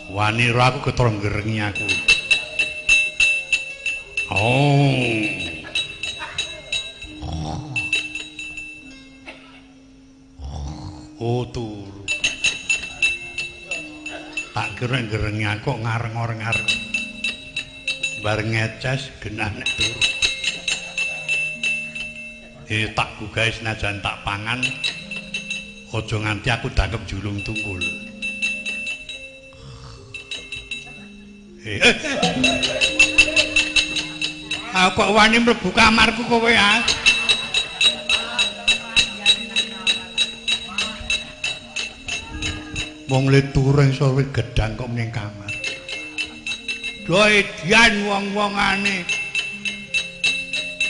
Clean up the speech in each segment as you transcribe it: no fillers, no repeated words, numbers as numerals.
Wani ro aku ketara nggerengi aku. Oh. Oh turu. Tak kira nggerengi aku kok ngareng-ngareng. Bareng ngeces genah nek turu. Tak gugahe senajan tak pangan aja nganti aku dangkep julung tungkul. Aku kok wani mlebu kamarku kowe ah. Wong le turu ing sore gedang kok ning kamar. Do edian wong-wongane.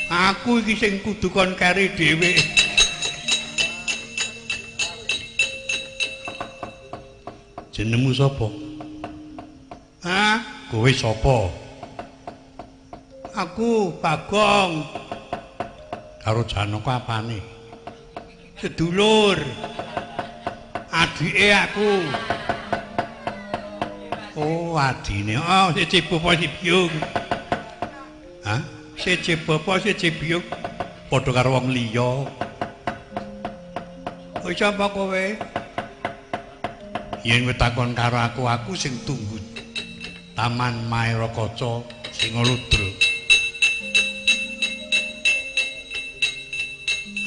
Aku iki sing kudu kon keri dhewe. Jenengmu sapa? Hah? Kowe sapa? Aku Bagong. Karo Janaka apane? Sedulur. Adike aku. Oh, adine. Oh, siji bapa siji biyung. Hah? Siji bapa siji biyung. Padha karo wong liya. Oh, sapa kowe? Yen kowe takon karo aku, aku sing tunggu Taman Maerakaca Singaludra.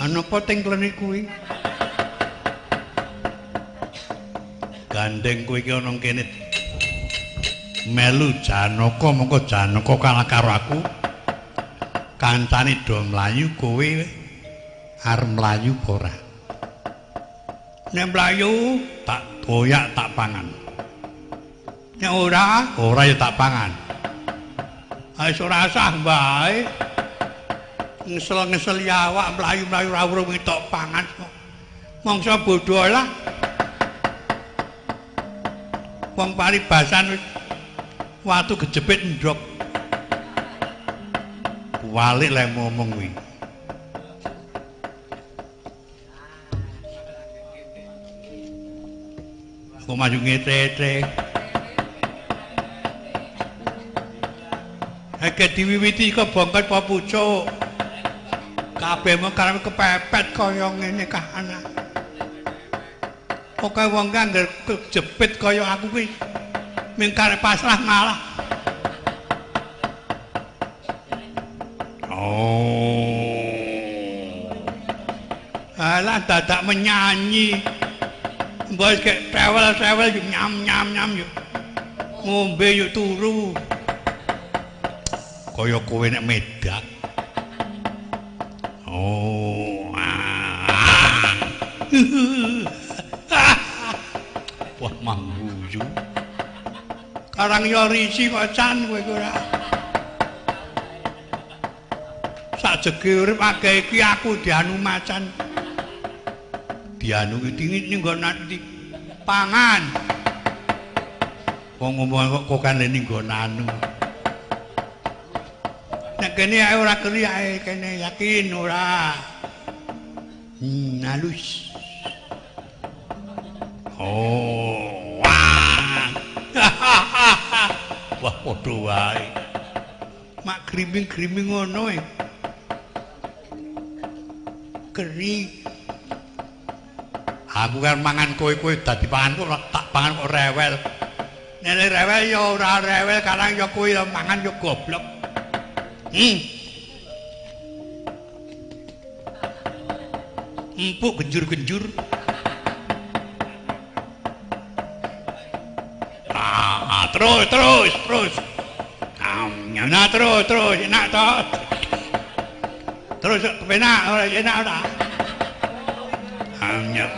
Ana apa teng klene kuwi? Gandeng kowe iki ana kene melu Janaka, mongko Janaka kalah karo aku. Kancane do mlayu, kowe arep mlayu apa ora? Nek mlayu tak doyak tak pangan. Nek ora, ora ya tak pangan. Wis ora sah wae. Ngesel-ngesel ya awak mlayu-mlayu ora urung ngetok pangan kok. Mangsa bodho lah. Wong paribasan wis watu kejepit ndhok. Kuwalik lek ngomong kuwi. Kok maju ngetre-etre. Heke diwiwiti kebongkot apa pucuk. Kabeh mung karep kepepet kaya ngene kahanan. Pokoke wong ki angger kejepit kaya aku kuwi mung karep pasrah ngalah. Oh. Alah dadak menyanyi. Mbok kek trewel-trewel yo nyam-nyam-nyam yo. Ngombe yo turu. Kaya kowe nek medak. Oh. Wah mangguyu. Karang yo risi kok can kowe ora. Sajege urip akeh iki aku dianu macan. Dianu iki ning nggon ati pangan. Wong ngomong kok kokan ning nggon anu. Nek kene ae ora keri ae kene yakin ora. Halus. Oh. Wah. Wah padha wae. Mak griming-griming ngono e. Keri. Aku kan mangan kowe-kowe dadi panganku tak pangan kok rewel. Nek rewel ya ora rewel karang ya kowe ya mangan ya goblok. Empuk genjur-genjur. Ah, terus terus terus. Nah, terus terus enak toh. Terus kepenak ora enak ora. Anyep.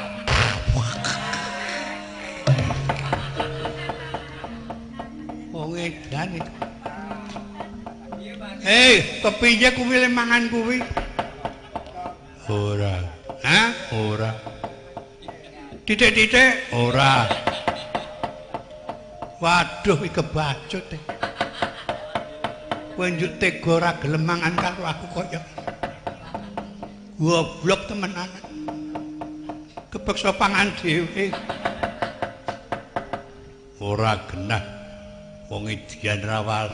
Wong edan iki. Kepiye kuwi le mangan kuwi? Ora. Hah? Ora. Titik-titik? Ora. Waduh, iki kebacut. Kowe njuk tega ora gelem mangan karo aku kaya goblok temenan. Kepeksa pangan dhewe. Ora genah wong edian rawar.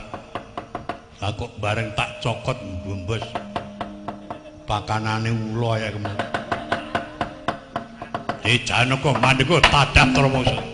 Lah kok bareng tak cokot mbombos pakanane ula ya kemeng. Janaka mandeka tadhap tromongso.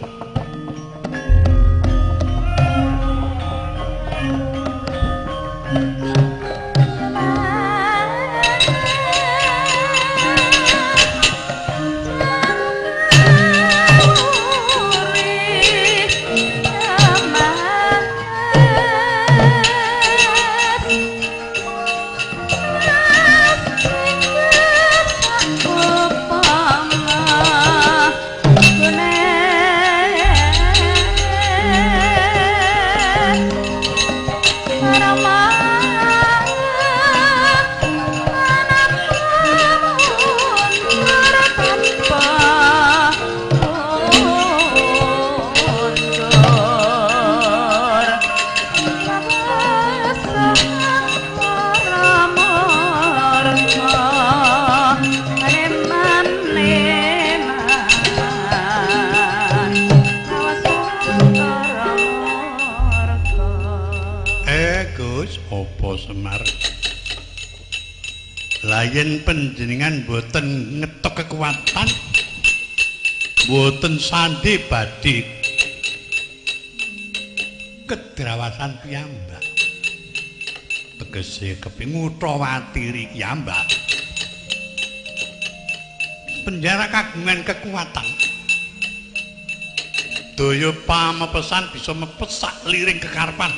Yen panjenengan boten ngetok kekuatan, boten sandi badhe kedrawasan piyambak. Tegese kepingin ngutawatiri piyambak. Penjara kagungan kekuatan. Daya pamepesan bisa mepesak liring kekarepan.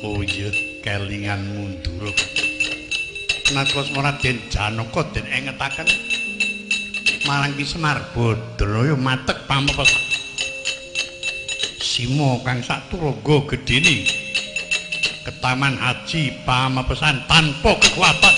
Oh iya, kelingan munduruk. Nalika Raden Janaka den engetaken marang Ki Semar Badraya matek pamepesan. Sima kang saturaga gedene ketaman haji pamepesan tanpa kekuatan.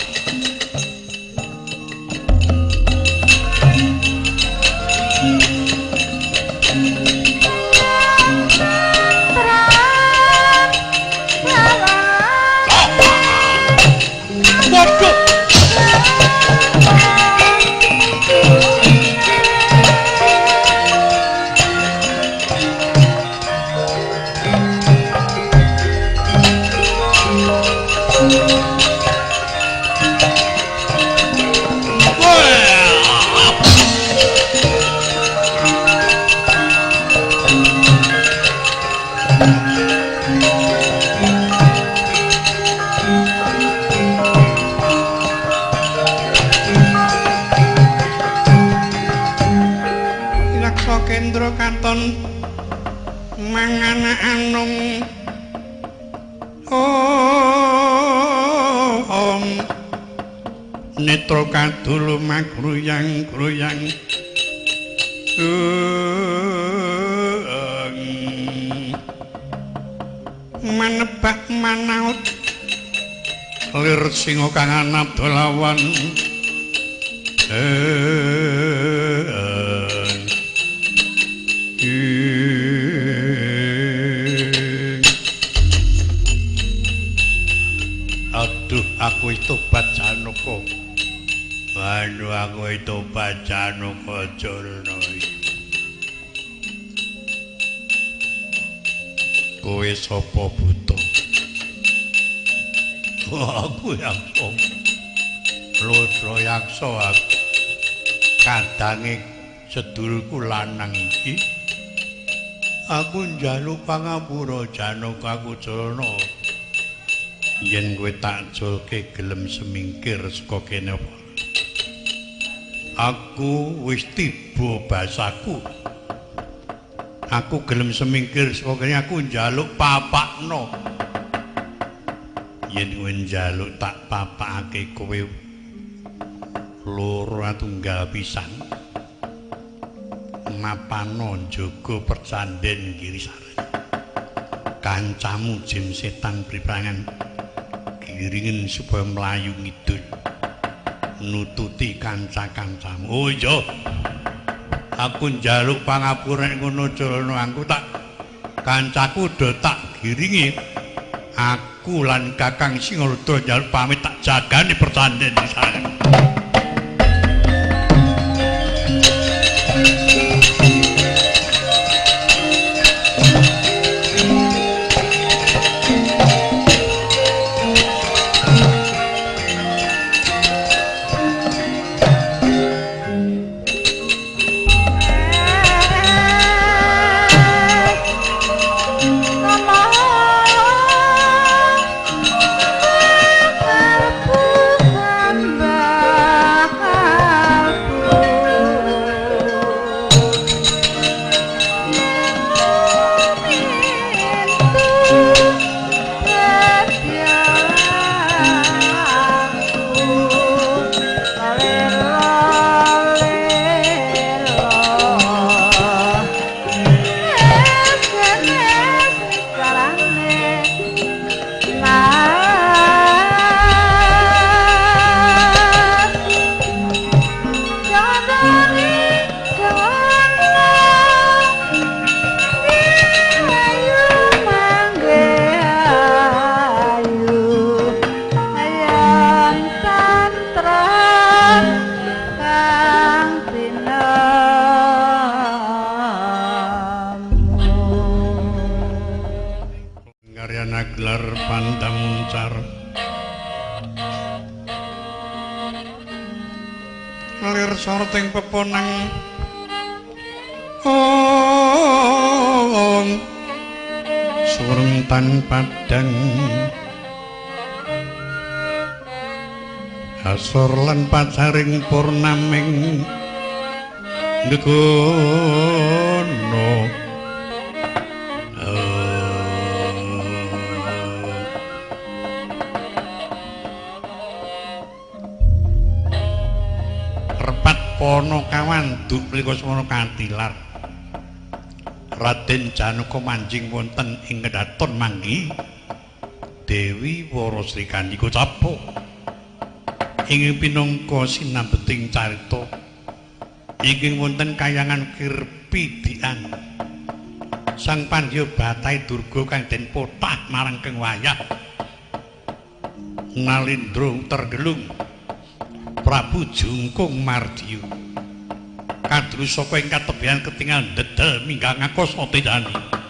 Netra kadulu magruyang-gruyang manebak manaut lir singa kang anabdolawan aduh aku wis tobat Janaka. Aduh aku wis tobat Janaka Jurna. Kowe sapa buta? Aku yaksa. Ludra yaksa aku. Kadange sedulurku lanang iki. Aku njaluk pangapura Janaka aku Jurna. Yen kowe tak julke gelem semingkir saka kene apa? Aku wis tiba basaku. Aku gelem semingkir saka kene, aku njaluk papakno. Yen kowe njaluk tak papakake kowe loro tunggal pisan. Mapano njaga percandhen Girisari. Kancamu jim setan priprangan giringen supaya mlayu ngidul nututi kanca-kancamu. Oh iya, aku njaluk pangapura ngono Jurna, aku tak kancaku do tak giringi. Aku lan Kakang Singaludra njaluk pamit tak jagani percandhen sana. Gelar pandang muncar lir sorting peponang ong sureng tan padang asor lan pacaring purnaming negono. Repat pono kawan duplika semana katilar Raden Janaka manjing wonten ing kedaton manggi Dewi Wara Srikandhi Kocapuk ing pinangka sinambeting carita ingkang wonten kayangan Kirpidian Sang Pandya Batai Durga kang den pothah marang Keng Wayah Nalindra tergelung Prabu Jungkung Mardiyu kadru saka ing katebihan ketingal ndedel minggah ngakasa tejani.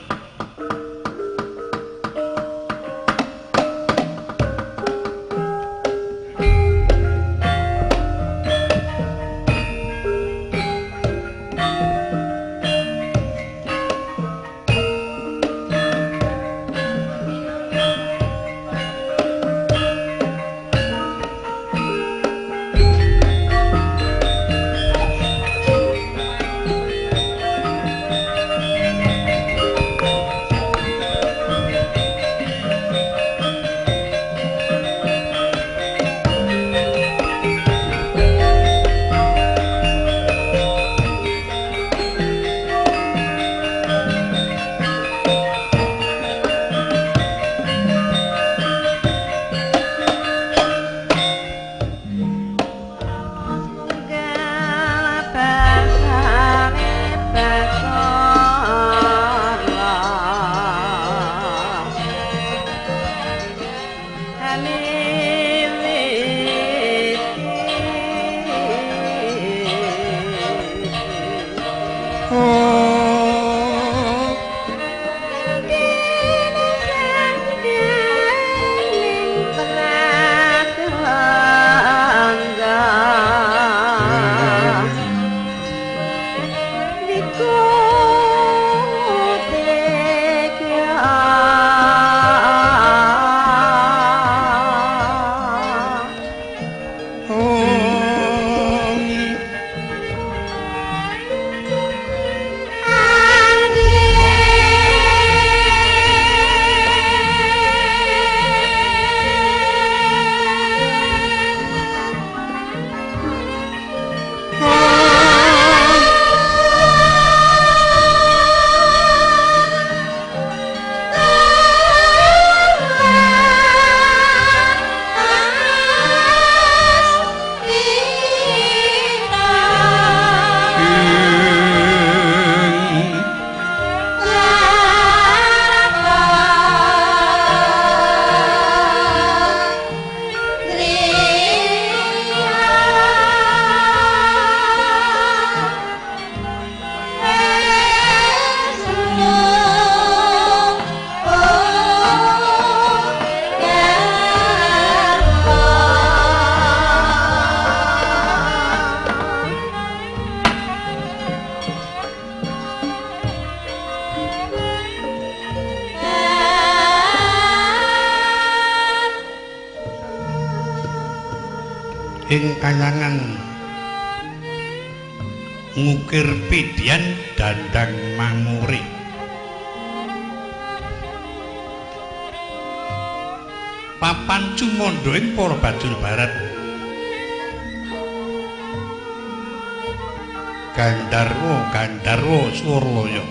Ing kayangan ngukir pidian dandang manguri papan cumandha ing para bajul barat Gandharwa Gandharwa Surlaya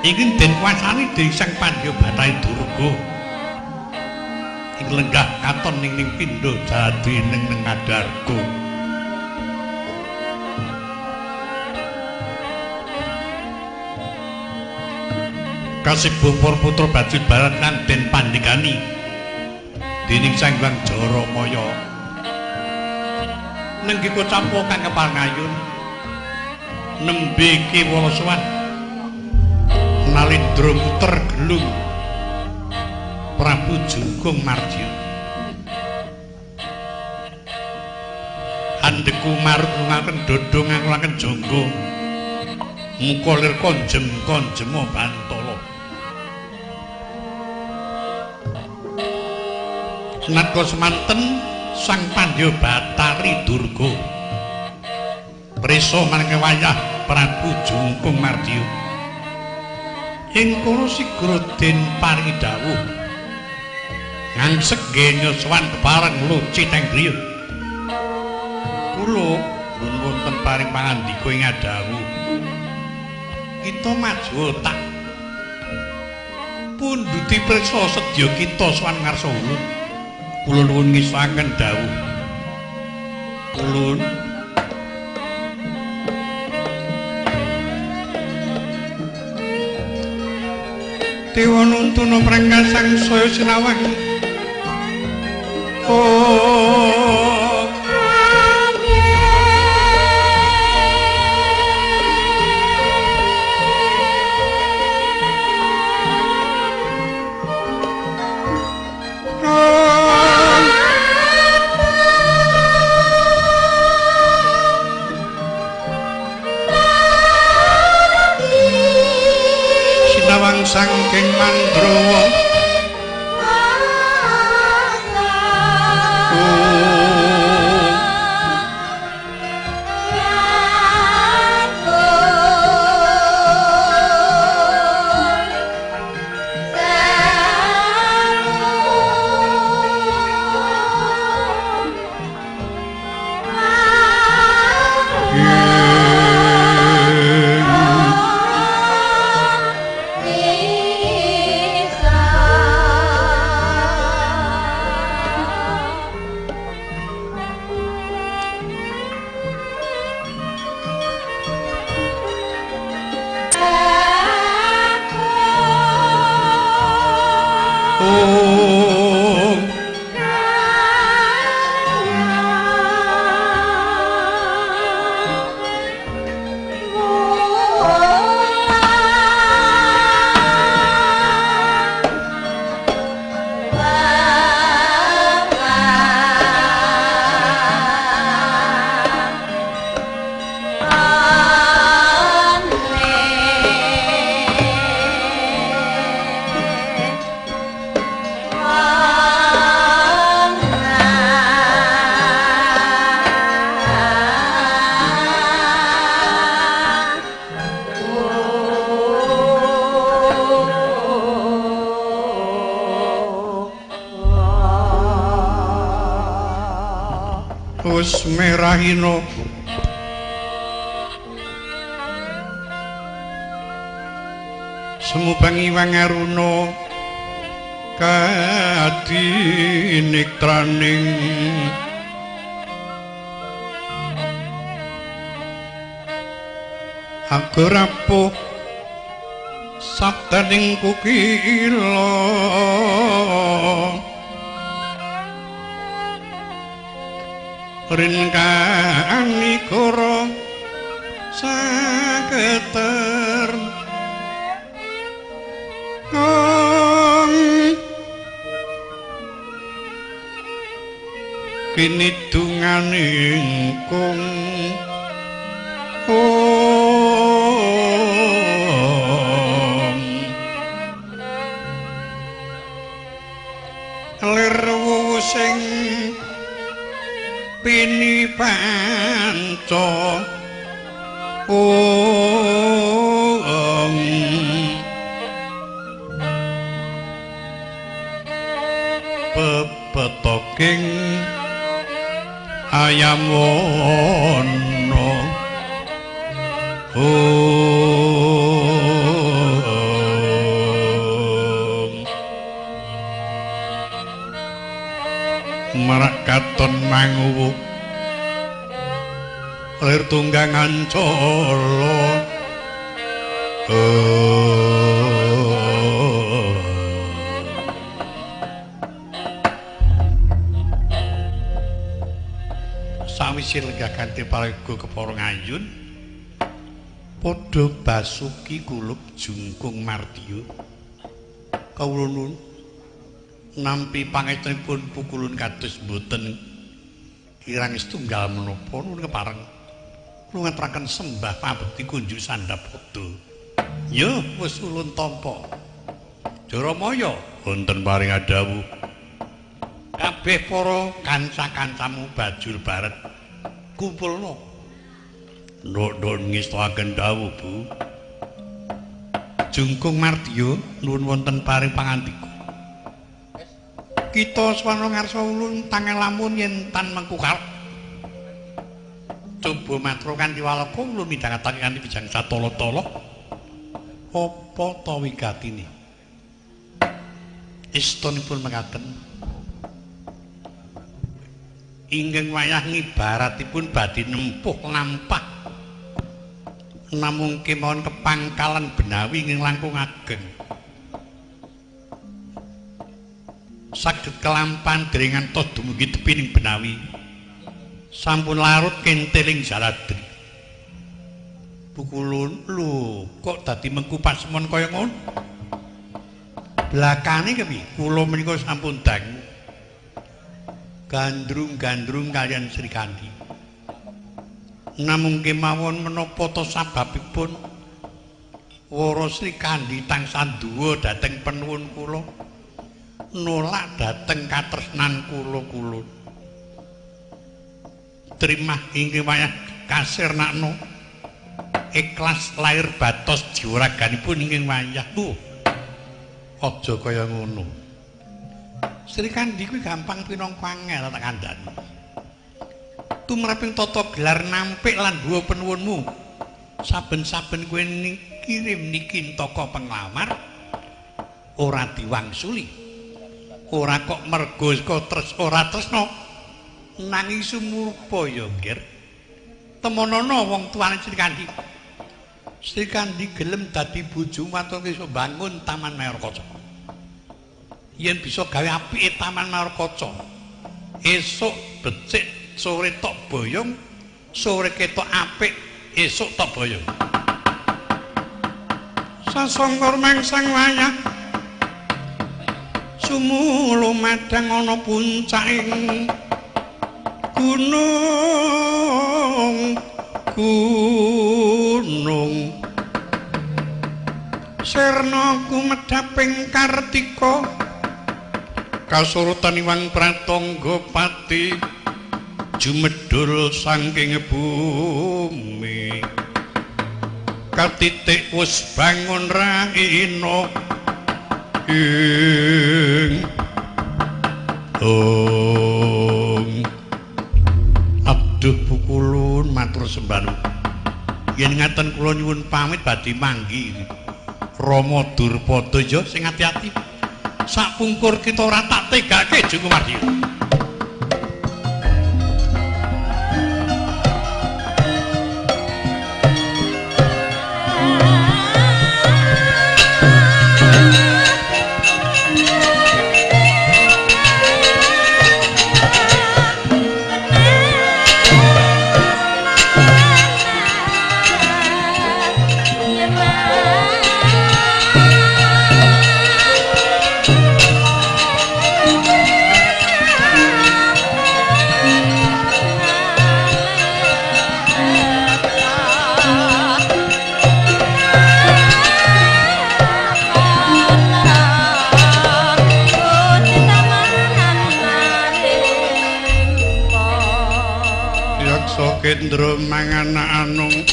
ingkang den kuwasani dening Sang Pandya Bathari Durga ing lenggah katon ning ning pindha jati ning ning kadarga. Kasibuh para putra bajul barat kang den pandhikani dening Sang Hyang Jaramaya nenggi kocapa kang kepangayun nembe kewala sowan nalindra muter gelung Prabu Jungkung Mardya. Andeku marut lungaken dodho ngangulaken jangga muka lir konjem konjema bantala. Nalika semanten Sang Pandya Bathari Durga prisa marang wayah Prabu Jungkung Mardya. Ing kono sigra den paringi dawuh ngangsek genya sowan kepareng luci teng griya. Kula nuwun wonten paring pangandika ing adawuh. Kita maju tak pundhuti priksa sedya kita sowan ngarsa ulun. Kula nuwun ngesaken dawuh. Ulun Dewa nuntuna prangkasang saya sinawang. Oh, saking Mandrawa. Wis merahina sumubangi wangaruna kadiniktraning agar rapuh sabdaning kukila rin kanikara saketer kini dunganing kung lir wuwu sing pini panca om pepetoking ayam wono om marak katon manguwu lir tunggangan colo sawise lenggah kanthi paraga kepara ngayun padha basuki kulup Jungkung Mardya. Kawula nuwun Nampi pangestunipun pukulun kados mboten kirang setunggal menapa nuwun kepareng kula ngaturaken sembah pabekti kunjuk sandhapada. Ya wis ulun tampa. Jaramaya wonten paring dawuh. Kabeh para kanca-kancamu bajul baret kumpulno. Nduk-nduk ngestoaken dawuh, Bu. Jungkung Mardiya nuwun wonten paring pangandika. Kita swana ngarsa ulun tangel lamun yen tan mengku karep. Coba matur kanthi walaka ulun midhangetake kanthi bijang satala-tala. Apa ta wigatine? Istunipun mekaten. Ingkang wayah ngibaratipun badhe nempuh lampah. Namung kemawon kepangkalan benawi ingkang langkung ageng. Saged kelampan dereng ngantos dumugi tepining benawi. Sampun larut kenteling jaladri. Pukulun lho kok dadi mengku pasemon kaya ngono. Blakane kepiye? Kula menika sampun dangu. Gandrung-gandrung kaliyan Srikandhi. Namung kemawon menapa ta sababipun wara Srikandhi tansah duwa dhateng penuwun kula, nolak dhateng katresnan kula kulun. Trimah ingkang wayah kasirnakno ikhlas lair batos jiwa raganipun ingkang wayah. Aja kaya ngono. Srikandhi kuwi gampang pinangka angel tak kandhani. Tumraping tata gelar nampik lan duwa penuwunmu. Saben-saben kowe kirim niki toko penglamar ora diwangsuli. Ora kok mergo tres ora tresna nanging sumurupa ya, Ngger. Temonono wong tuane Srikandhi. Srikandhi gelem dadi bojomu waton iso bangun Taman Mayorkaca. Yen bisa gawe apike Taman Mayorkaca, esuk becik sore tok boyong, sore ketok apik esuk tok boyong. Sasangkar mangsang wayah sumulu madang ana puncaking gunung gunung. Sirna kumedhaping Kartika kasurutan Iwang Pratangga pati jumedhul saking bumi. Katitik wis bangun raina ing ong. Aduh pukulun matur sembah. Yen ngaten kula nyuwun pamit badhe manggi Rama Durpada ya sing ati-ati. Sakpungkur kita ora tak tegake Jungkung Mardiya. Kendra mangana anung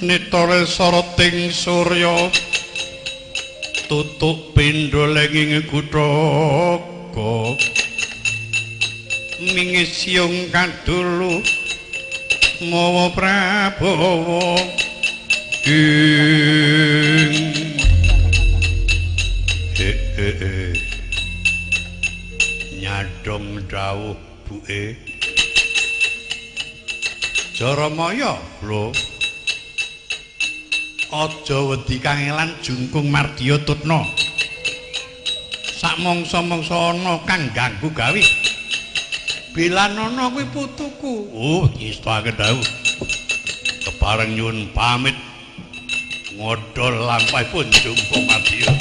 nitore soroting surya tutuk pindha lenging guthaka mingis siung kadulu mawa prabawa ing nyadong dawuh buke Jaramaya lho aja wedi kangelan Jungkung Mardiya tutna. Sak mangsa-mangsa ana kang ganggu gawe. Bilanana kuwi putuku. Oh, ngestake dawuh. Kepareng nyuwun pamit Ngodol lampahipun jumpa madya.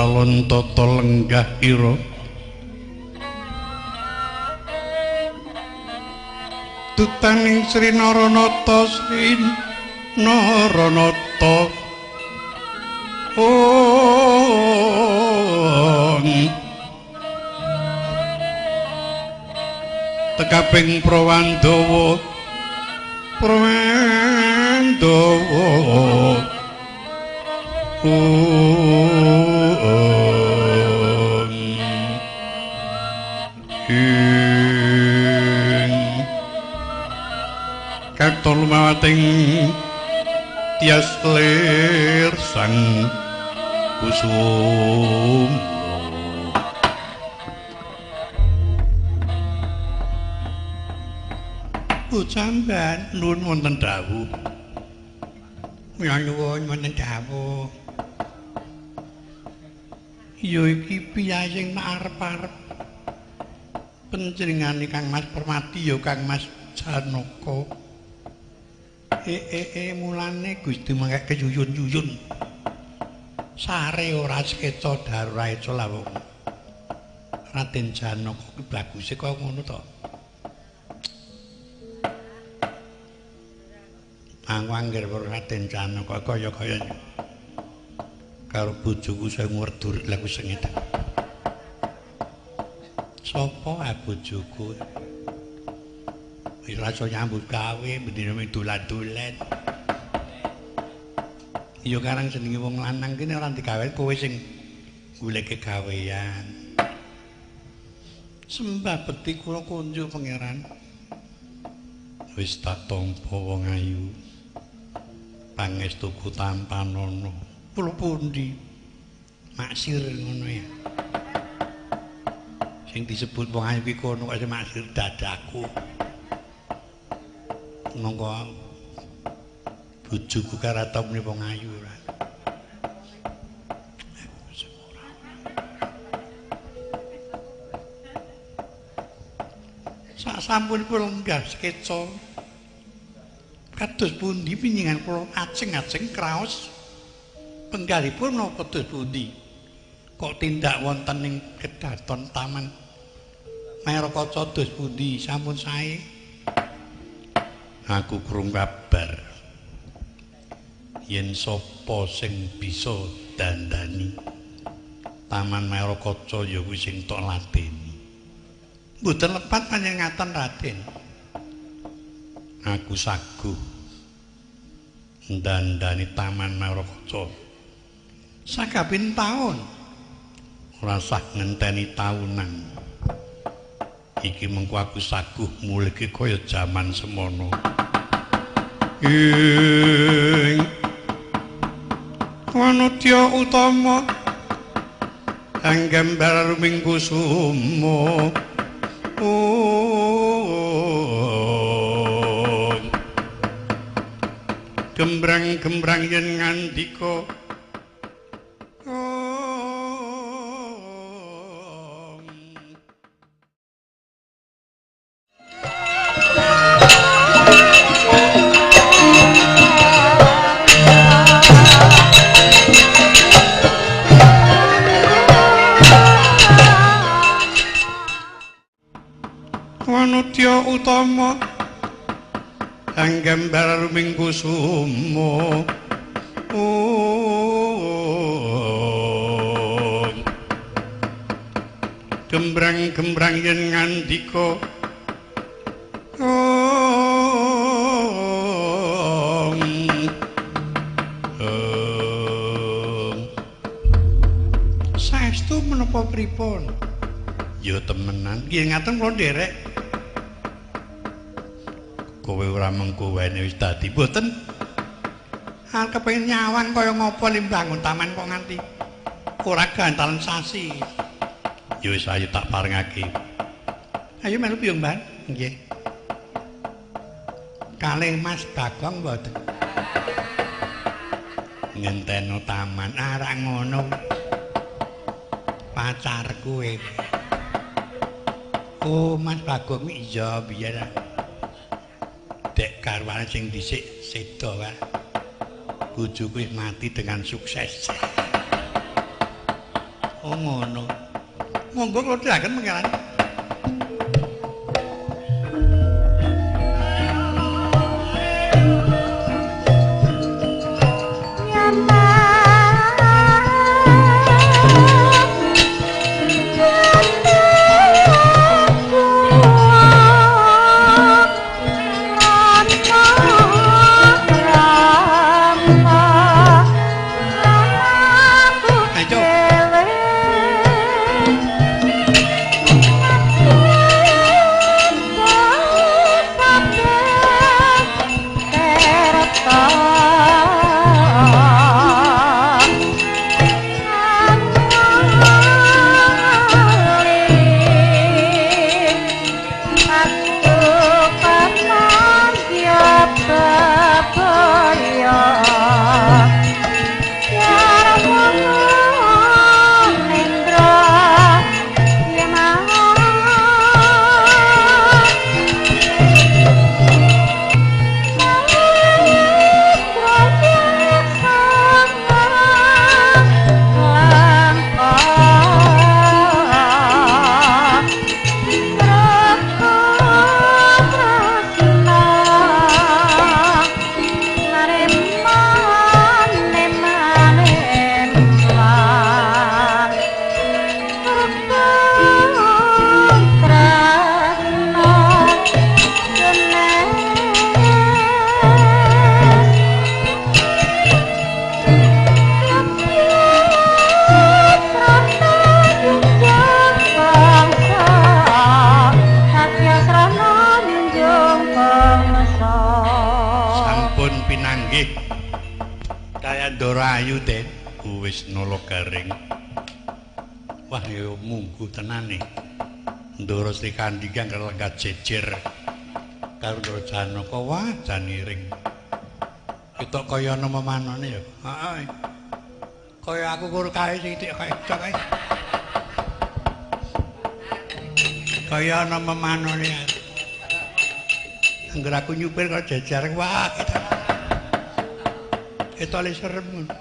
Alon tata lenggah ira tutaning Sri Naranata Sri Naranata ong tekaping Prawandawa Prawandawa katon lumawating tias lir sang kusum. Sampean nuwun wonten dawuh. Nyuwun wonten dawuh. Ya iki piye sing arep-arep panjenengane Kang Mas Permati ya Kang Mas Janaka. Mulane Gusti mangke keyuyun-yuyun. Sare ora sekeca daru raeca lawung. Raden Janaka ki baguse kaya ngono to. Aku angger Raden Janaka kaya-kaya karo bojoku sing werdur laku sengit. Sapa bojoku? Wis rasa nyambut gawe bendina dolan-dolan. Ya karang jenenge wong lanang kene ora digawe kowe sing goleke gawean. Sembah bekti kula kunjuk pangeran. Wis tak tampa wong ayu. Pangestuku tampanana. Kula pundi? Maksir ngono ya. Sing disebut wong ayu ki kono kok maksir dadaku. Monggo bojoku karata muni wong ayu ora. Sasampunipun lenggah skeca kados pundi panjenengan kula ajeng-ajeng kraos penggalipun menapa kados pundi? Kok tindak wonten ing kedaton Taman Maerakaca dos pundi sampun sae? Aku krungu kabar yen sapa sing bisa dandani Taman Maerakaca ya kuwi sing tok ladeni. Mboten lepat panjenengan ngaten Raden. Aku saguh ndandani Taman Maerakaca sakabin taun, ora sah ngenteni taunan. Iki mengko aku saguh mulihke kaya jaman semono. Ing wanudya utama anggambar ruming kusuma. Gembrang-gembrang yen ngandika wanudya utama anggambar ruming kusuma. Gembrang-gembrang yen ngandika saestu menapa pripun? Ya temenan, nggih ngaten kula nderek. Kowe ora mengko waene wis dadi mboten. Arep kepengin nyawang kaya ngapa limbangun taman kok nganti ora gantalan sasi. Ya wis ayo tak parengake. Ayo melu piyong, Mbak. Nggih. Kalih Mas Bagong mboten. Ngenteno taman arak ngono. Pacarku e. Oh, Mas Bagong iya biyen. Dek garwane sing dhisik seda wae. Bojoku wis mati dengan sukses. Oh ngono. Monggo kula dherekaken pengeran. Ndara Ayu Den wis nala garing. Wah ya mungguh tenane. Ndara Sri Kandi kang lenggah jejer karo Ndara Janaka wah jan iring. Ketok kaya ana memanane ya. Heeh. Kaya aku kur kae sithik kae kae. Kaya ana memanane. Angger aku nyupir kok jejer wah. Ketole serem ngono.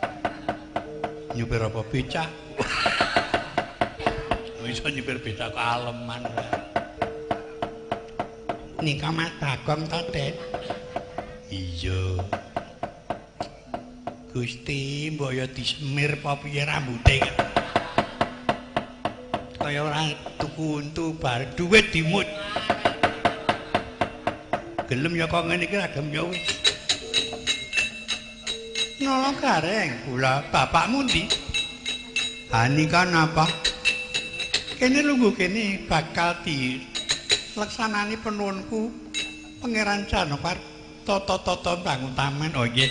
Nyupir apa becak? Iso nyupir becak kok aleman. Nika Mas Bagong to, Den? Iya. Gusti, mbok ya disemir apa piye rambute. Kaya ora tuku untu bar dhuwit dimut. Gelem ya kok ngene iki ra gelem ya wis. Nolo Gareng, kula bapakmu ndi? Ha nika napa? Kene lungguh kene bakal dilaksanani penuwunku Pangeran Janaka tata-tata bangun taman. Oh nggih.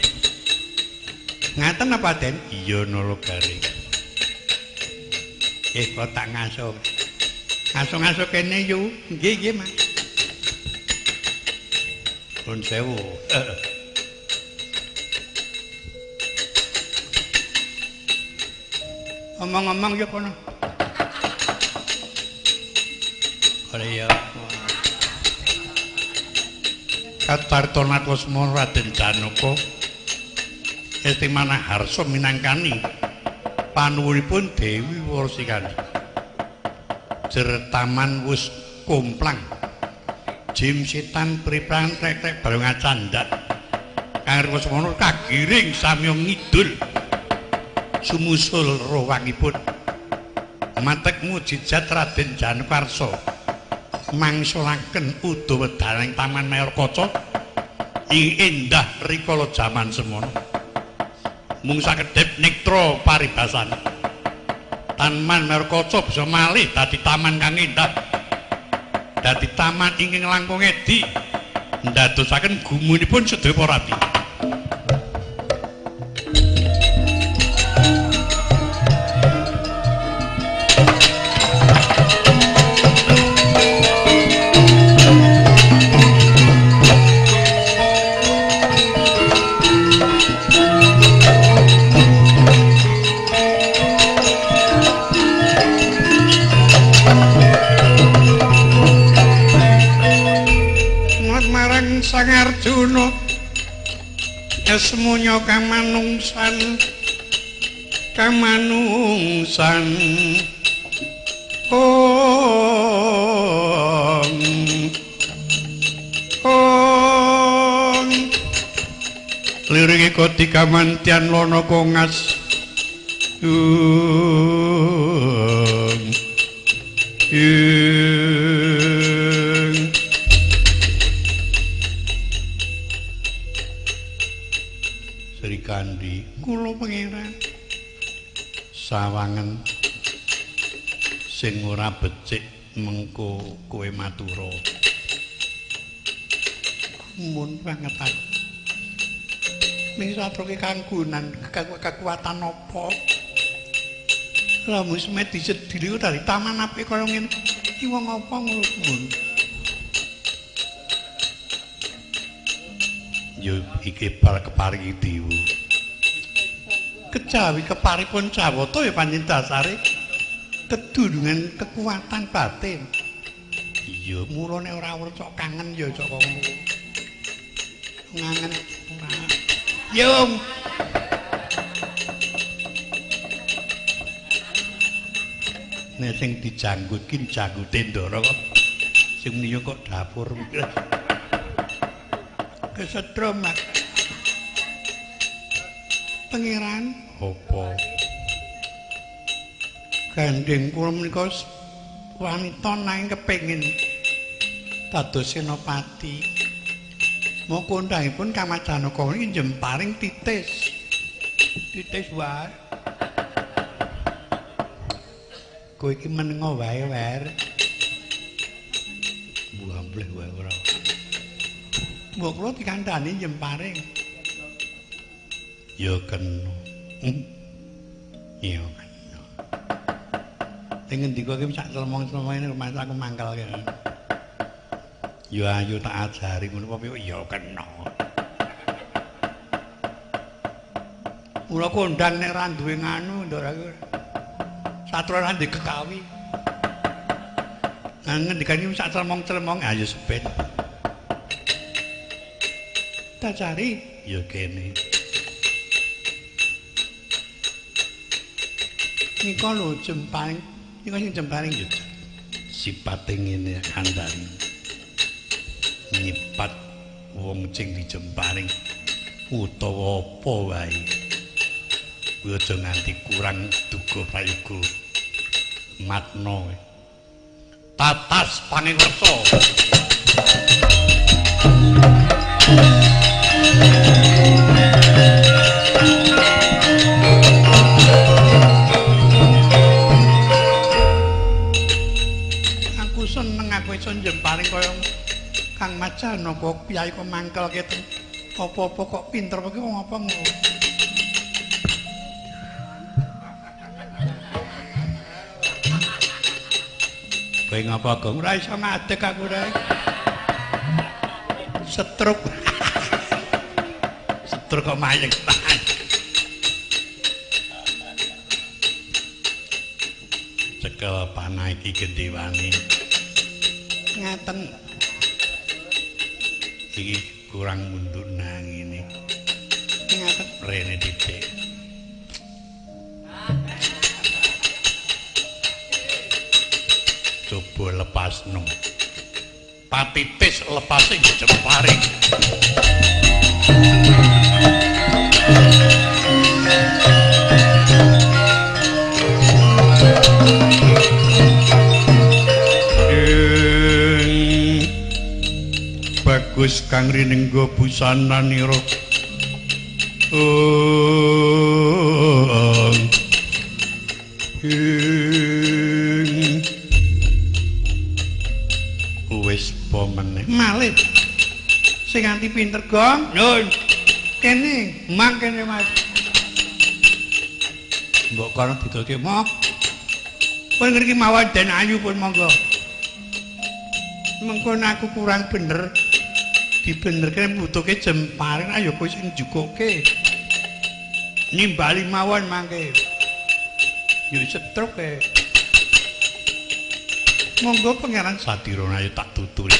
Ngaten apa, Den? Iya Nolo Gareng. Kok tak ngaso. Ngaso-ngaso kene yu. Nggih, nggih, Mas. Nuwun sewu. Omong-omong ya kono. Ora ya. Katartona Kusma Raden Janaka Estimana harsa minangkani panuwunipun Dewi Warsikani. Jer taman wus komplang. Jim setan pripran trek-trek bareng ngacandak. Kang Kusmana kagiring samya ngidul. Sumusul rawangipun. Matek mujizat Raden Janaka arsa mangsulaken uda wedaning Taman Mayorkaca ing endah rikala jaman semono. Mung sakedhep nektra paribasan. Taman Mayorkaca bisa malih dadi taman kang endah. Dadi taman ingkang langkung edi ndadosaken gumunipun sedaya para ati. Sang Arjuna esmunya kamanungsan kamanungsan ong ong lirike kodi kamantian lono kongas ung ing Sri Kandi kula pangeran sawangen sing ora becik mengko kowe matura. Mun banget aku. Ning satroke kanggonan kekuatan apa? Lamun semet disedhili dari taman apik kaya ngene. Iki wong apa ngono mun? Ya iki bar keparingi dewa. Kejawi keparipun Jawata ya pancen dasare kedunungan kekuatan batin. Iya, mula nek ora cok kangen ya cok ngono. Ngangen ora. Yo. Nek sing dijanggut ki janggute Ndara kok. Sing niyo kok dapur. Kesetrum Mas. Pangeran apa? Gandeng kula menika wanita nanging kepengin dados senopati. Moko kondhangipun Kang Mas Janaka niki njemparing titis. Titis wae. Kowe iki menengo wae, Wer. Mbuh wae ora. Mbok kula dikandhani njemparing. Ya kena. Ya kena. Ning ngendika iki sak clemong-clemong ini rumah aku mangkel kene. Ya ayo tak ajari ngono apa ya kena. Mula kondang nek ra duwe nganu nduk aku. Satro ra ndek kekawi. Nang ngendikane sak clemong-clemong ayo seben. Kita cari ya kene. Nika lho jemparing, nika sing jemparing ya sipate ngene kandhani. Nyipat wong sing dijemparing utawa apa wae. Kuwi aja nganti kurang duga prayoga matna. Tatas pangingreksa. Aku seneng aku iso njemparing kaya Kang Mas Janaka piyai kok mangkelke apa-apa kok pinter iki wong apa ngono. Kowe ngapa Gong? Ora iso ngadeg aku rek. Setruk. Setruk kok mayeng. Cekel panah iki gendhewane. Ngaten. Iki kurang mundur nang ngene. Ngaten rene titik. Coba lepasno. Patitis lepase jemparing. Bagus kang rinengga busananira. Wis po meneh malih sing nganti pinter Gong. Nyun kene mang kene Mas. Mbok kono ditutuke moh. Pun ngriki mawon den ayu pun monggo. Mengko aku kurang bener dibenerke butuhke jemparing ayo kowe sing njukuke. Nimbali mawon mangke. Yo setruk e. Monggo Pangeran Sadirana ayo tak tuturi.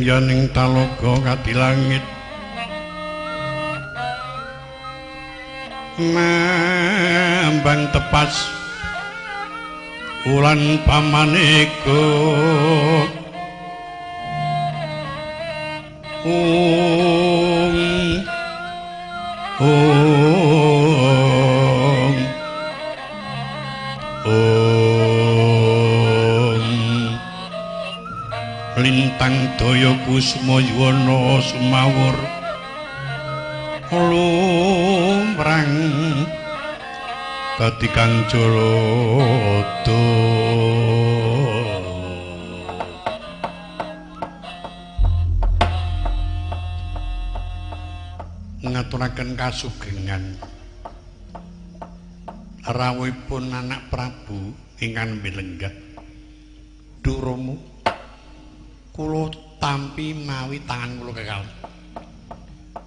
Yaning talaga kadilangit mambang tepas ulan pamaneka ung ung ung. Daya Kusuma Yuwana sumawur lumrang dadi kang jolodo. Ngaturaken kasugengan rawuhipun anak Prabu ingkang nembe lenggah. Duh Rama, kula tampi mawi tangan kula kekal.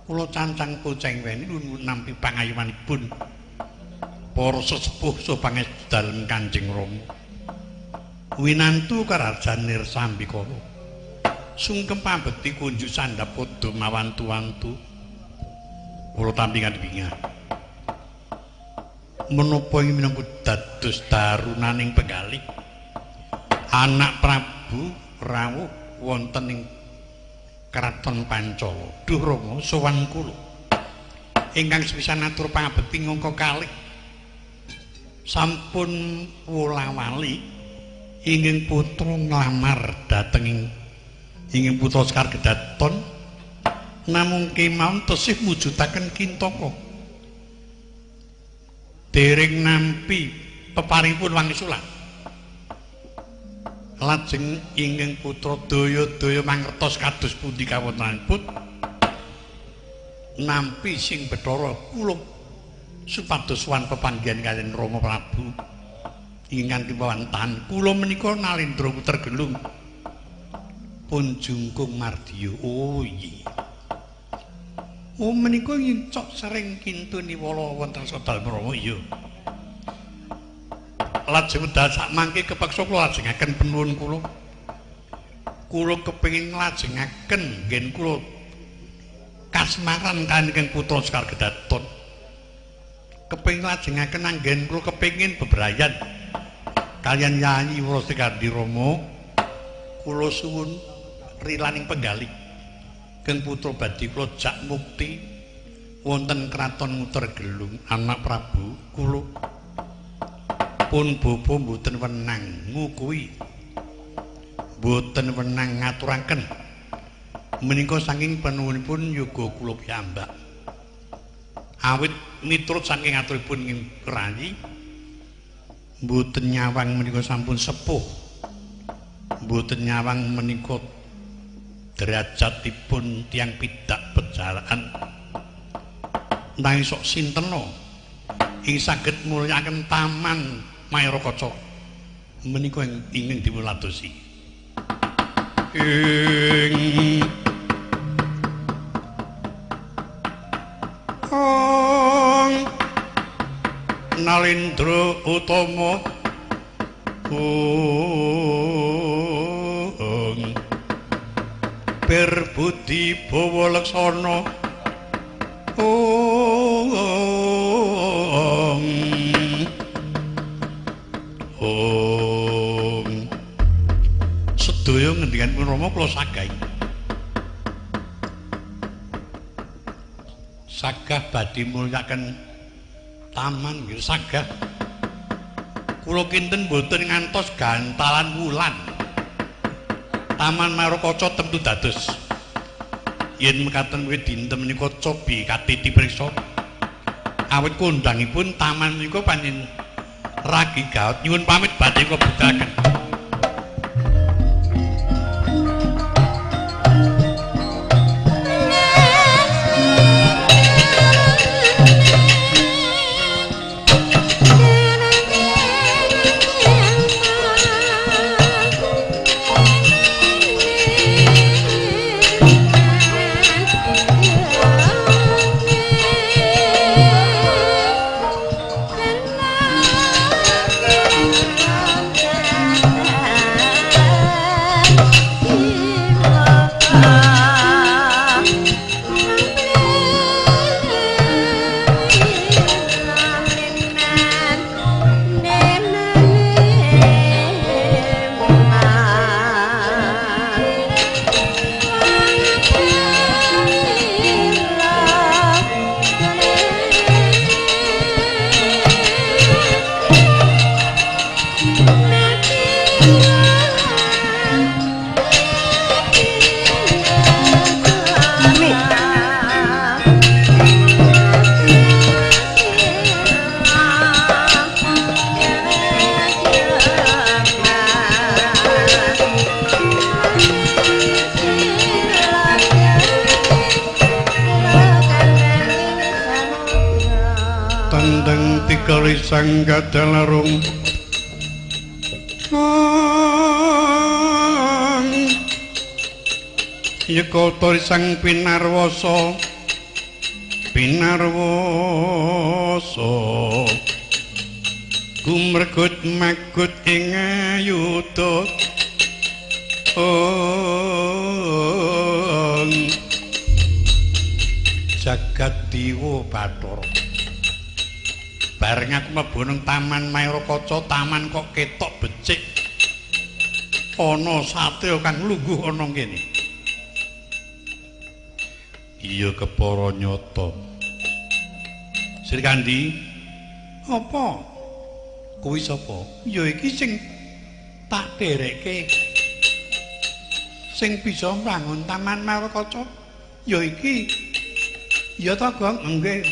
Kula cancang poceng weni nampi pangayomanipun para sesepuh saha pangestu dalem Kanjeng Rama. Winantu karajan Nirsambikara. Sungkem pambekti kunjuk sandhap padha mawantu-wantu. Kula tampi kanthi bingah. Menapa ing minangka dados darunaning penggalih anak Prabu rawuh wonten ing Kraton Pancala. Duh Rama, sowan kula ingkang sepisan atur pangabekti ngangka kalih sampun wolawali ingin putra nglamar dhateng ingin putra Sekar Kedaton, namung kemawon tesih mujudaken kintaka. Dereng nampi peparingipun wangsulan. Lajeng ingkang putra daya-daya mangertos kados pundi kawontenanipun nampi sing Bathara kula supados sowan pepanggihan kaliyan Rama Prabu ingkang dipawantan kula menika Nalendra Puter Gelung pun jungkung mardiya. Oh iya. Oh menika ngincok sering kintu niwala wonten sadal Rama. Iya. Lajeng wedal sak mangke kepeksa kula lajengaken penuwun kula. Kula kepengin nglajengaken nggen kula kasmaran kaliyan ingkang putra Sekar Kedaton. Kepengin lajengaken anggen kula kepengin bebrayan kaliyan Yayi Wrasekandi Rama. Kula suwun rilaning penggalih keng putra badhe kula jak mukti wonten kraton Nguter Gelung. Anak Prabu kula pun bapa mboten wenang ngukuhi, mboten wenang ngaturaken menika saking panuwunipun yoga kula piyambak. Awit miturut saking aturipun ing rayi mboten nyawang menika sampun sepuh, mboten nyawang menika derajatipun tiyang pidak pejalaan. Nanging sok sintena ing saged mulyakaken taman Maerakaca menika ingin dipun ladosi. Ing Kang Nalendra utama ong Perbudi bawa laksana ong ong sedaya ngendikanipun Rama kula sagahi. Sagah badhe mulyaken taman nggih sagah. Kula kinten mboten ngantos gantalan wulan. Taman Maerakaca tentu dados. Yen mekaten kuwi dinten menika cobi katiti priksa. Awit kondangipun taman menika pancen ragi gaot. Nyuwun pamit badhe kula budalaken. Yeah. Kelisang gadalarung Yekata sang pinarwasa pinarwasa gumregut magut ing ayuda jagat dewa Bathara. Bareng aku mlebu nang Taman Maerakaca, taman kok ketok becik. Ana satriya kang lungguh ana kene. Iya kepara nyata. Srikandhi, apa? Kuwi sapa? Ya iki sing tak derekke. Sing bisa mbangun Taman Maerakaca ya iki. Ya ta, Gong? Nggih.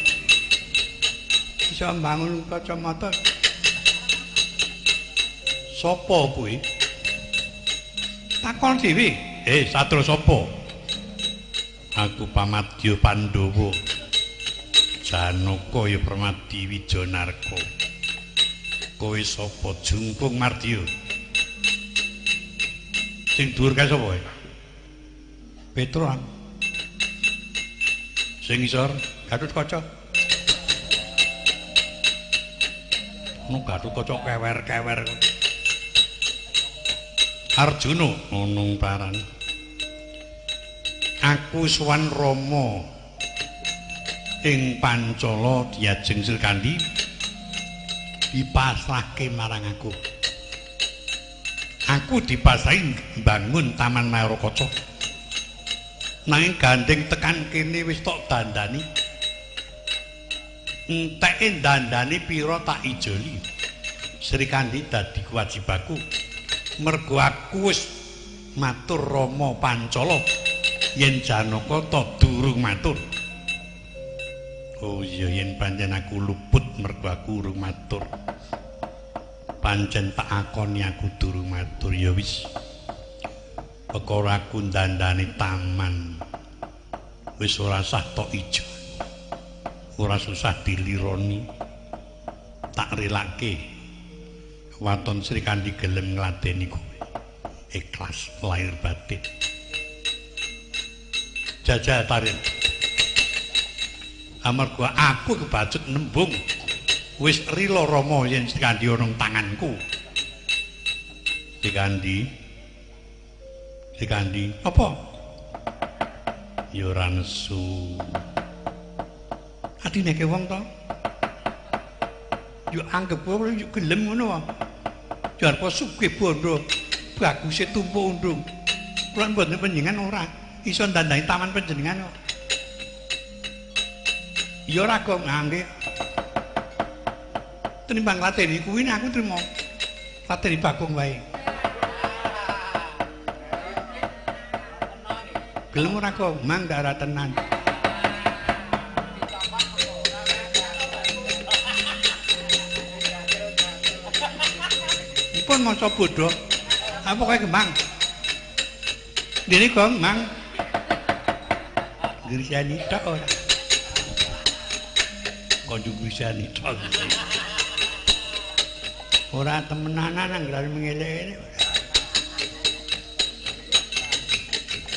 Bisa mbangun kacamata. Sapa kuwi? Takon dhewe. Satria sapa? Aku Pamadya Pandhawa. Janaka ya Permadi Wijanarka. Kowe sapa? Jungkung Mardya. Sing dhuwur kae sapa? Petroan. Sing isor Gatotkaca. Nu Gatotkaca kewer-kewer. Arjuna nunung paran. Aku sowan Rama ing Pancala diajeng Srikandhi dipasrahke marang aku. Aku dipasrahi mbangun Taman Maerakaca. Nanging gandeng tekan kene wis tok dandani. Enteke dandani pira tak ijoli. Srikandhi dadi kewajibanku. Mergo aku wis matur Rama Pancala yen Janaka ta durung matur. Oh iya, yen pancen aku luput mergo aku urung matur. Pancen tak akoni aku durung matur ya wis. Perkara aku ndandani taman wis ora sah tok ijo. Ora susah dilironi. Tak relake. Waton Srikandhi gelem ngladeni kowe. Ikhlas lahir batin. Jajal tarin. Amarga aku kebacut nembung. Wis rila Rama yen Srikandhi ana tanganku. Srikandhi. Srikandhi, apa? Ya ora nesu. Adine ke wong to? Yo anggep kowe yo gelem ngono wae. Yo arep sugih bondo, baguse tumpuk undung. Kula mboten panjenengan ora iso ndandani taman panjenengan kok. Ya ora kok ngangge. Tenimbang lateni kuwi aku trimo. Lateni Bagong wae. Gelem ora kok mang darah tenan. Pun maca bodho. Apa kowe kembang? Dene Gong mang. Grisani tok ora. Konjo grisani tok. Ora temenanan anggere mengelek-elek.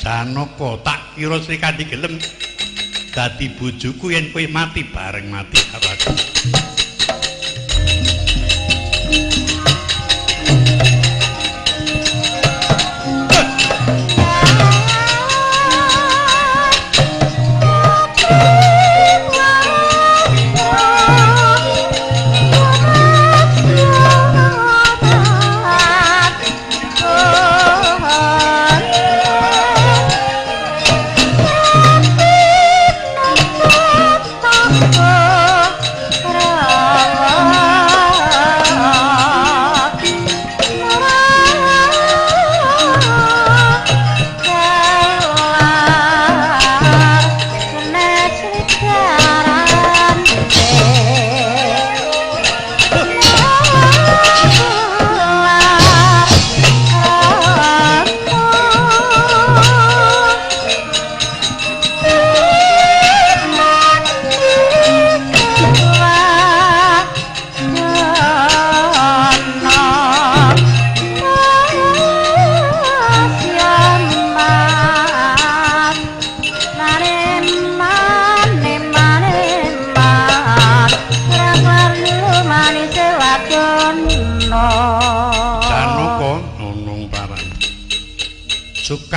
Janaka tak kira Srikandhi gelem dadi bojoku yen kowe mati bareng mati karo aku. Oh.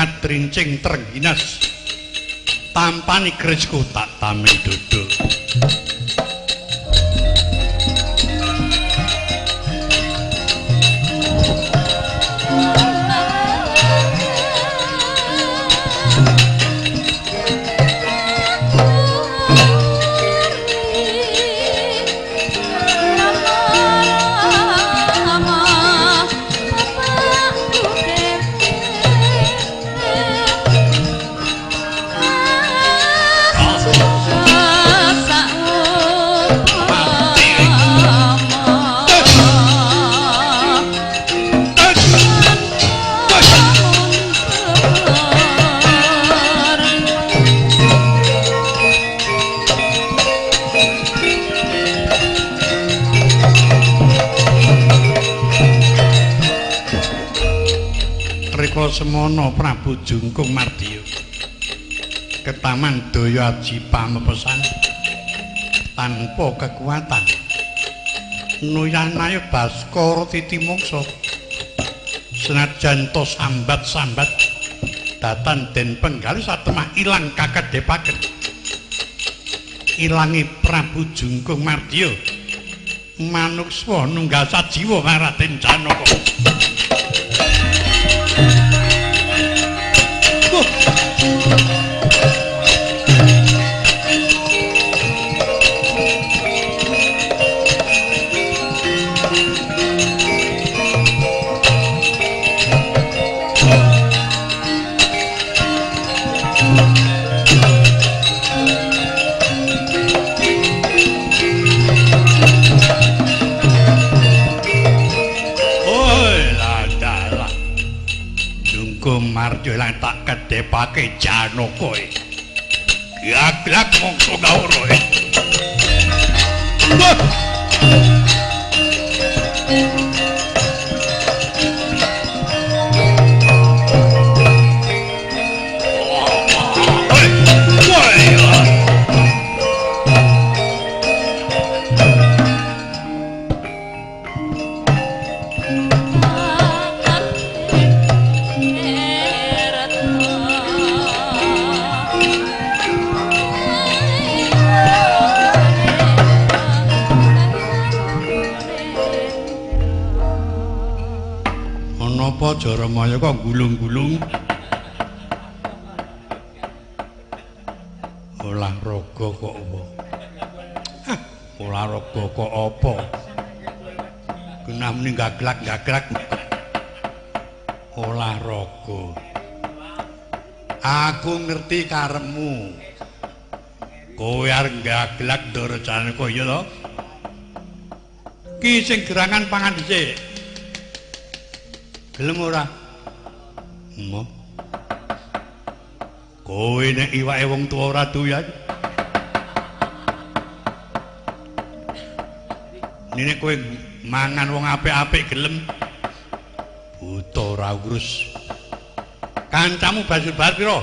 Katrincing trengginas tampani kerisku tak tameng duduk. Semono Prabu Jungkung Mardiya ketaman daya aji pamepesan tanpa kekuatan nuyanaya Baskara titimoksa senajan to sambat-sambat datan den penggalih satemah ilang kakedhepaken ilangi Prabu Jungkung Mardiya manukswa nunggal sajiwa Raden Janaka. Mardiya lan tak kedhepake Janaka e. Gaglak mongso gawra e. Napa Jaramaya kok gulung-gulung? Olahraga kok apa? Hah, olahraga kok apa? Genah muni gaglak-gaglak. Olahraga. Aku ngerti karepmu. Kowe arep gaglak Ndara Janaka ya to? Ki sing gerangan pangan dhisik. Gelem ora? Emoh. Kowe nek iwake wong tuwa ora doyan. Nek kowe mangan wong apik-apik gelem. Buta ora urus. Kancamu Basur Bahar pira?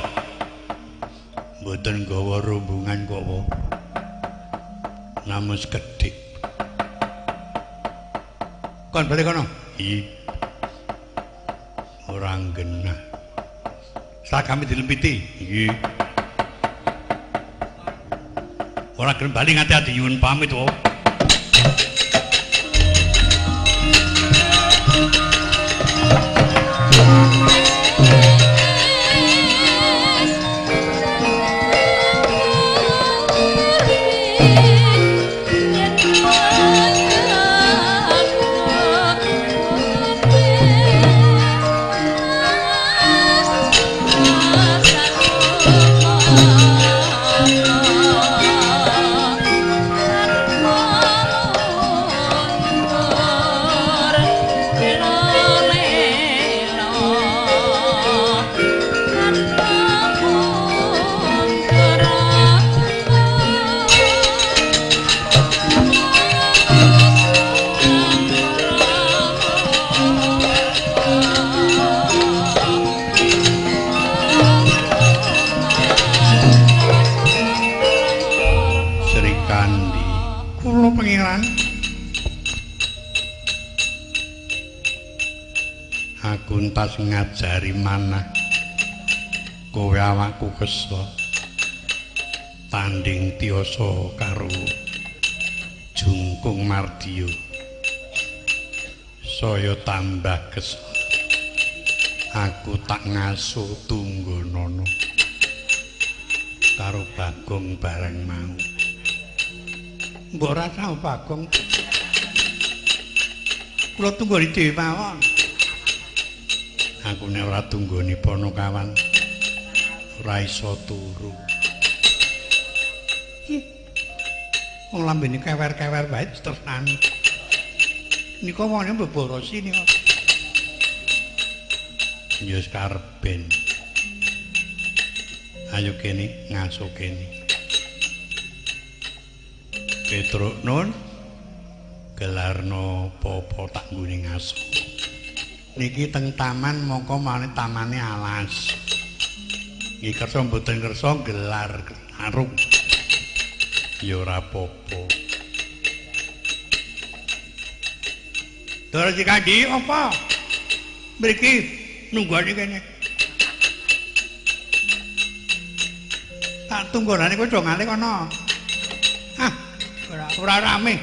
Mboten nggawa rombongan kok apa. Namung sekedhik. Kon bali kono. Iya. Ora genah. Seragame dilempiti. Nggih. Ora gelem bali nganti ati nyuwun pamit wae. Aku entas ngajari manah. Kowe awakku kesel. Tanding tiyasa karo Jungkung Mardiya. Saya tambah kesel. Aku tak ngasuh tunggonono karo Bagong bareng mau. Mbok ora tau Bagong. Kula tunggoni dhewe mawon. Aku nek ora tunggoni Ponokawan ora iso turu. Wong lambene kewer-kewer wae tresnani. Nika wonge mbeborosi nika. Ya wis karben. Ayo kene ngaso kene. Petruk nun gelarno popo tak nggone ngaso. Niki teng taman mongko mane tamane alas. Nggih kersa mboten kersa gelar arung. Ya ora apa-apa. Dora Cikandi apa? Mriki nunggone kene. Tak tunggonane kowe do ngalih kono. Ah, ora rame.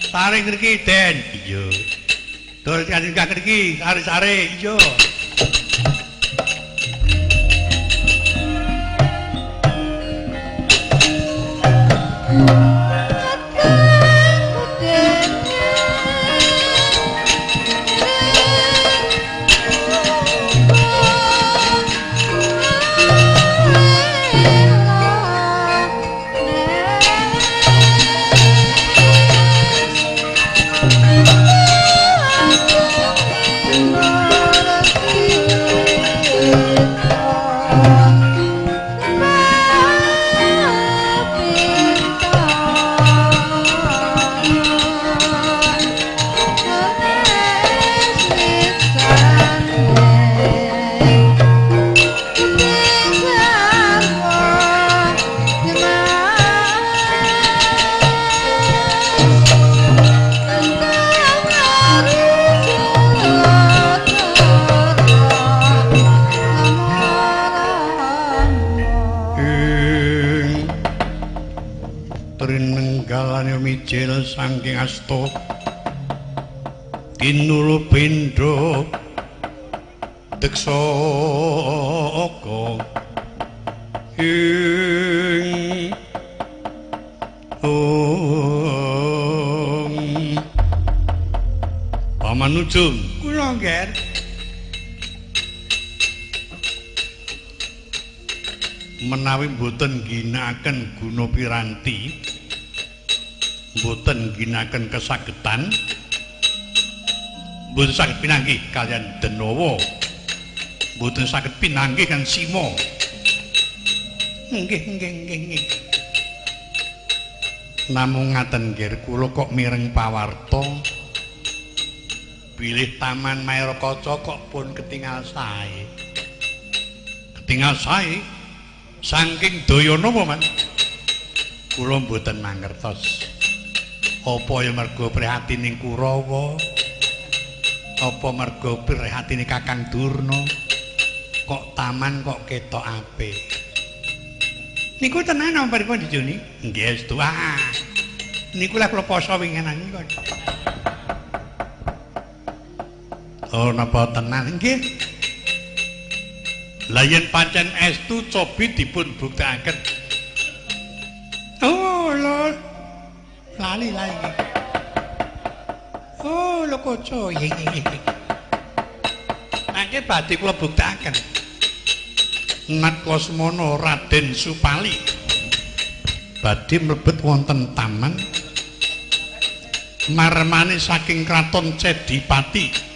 Sare ngriki, Den. Iya. Dora Cikandi ngriki, sare-sare. Iya. Saking asta tinulu pindha deksaka ing ong Paman Ujung kula nggih menawi mboten ginakaken guna piranti mboten ginaken kesagetan mboten saged pinanggih kaliyan Denawa mboten saged pinanggih kan Sima. Nggih nggih nggih nggih. Namung ngaten nggih kula kok mireng pawarta bilih Taman Maerakaca kok pun ketingal sae. Ketingal sae saking daya napa, Man? Kula mboten mangertos. Apa ya mergo prihatining Kurawa? Apa mergo prihatine Kakang Durna? Kok taman kok ketok apik. Niku tenan apa pripun Juni? Nggih, estu. Ah. Niku lek kula poso wingenan niku. Oh, napa tenan nggih? Lah yen pancen estu cobi dipun buktekaken. Oh, lho. Lali lagi. Oh, lho kaca. Mangke badhe kula buktekaken. Nat Lesmana Raden Supali badhe mlebet wonten taman marmane saking kraton Cedipati.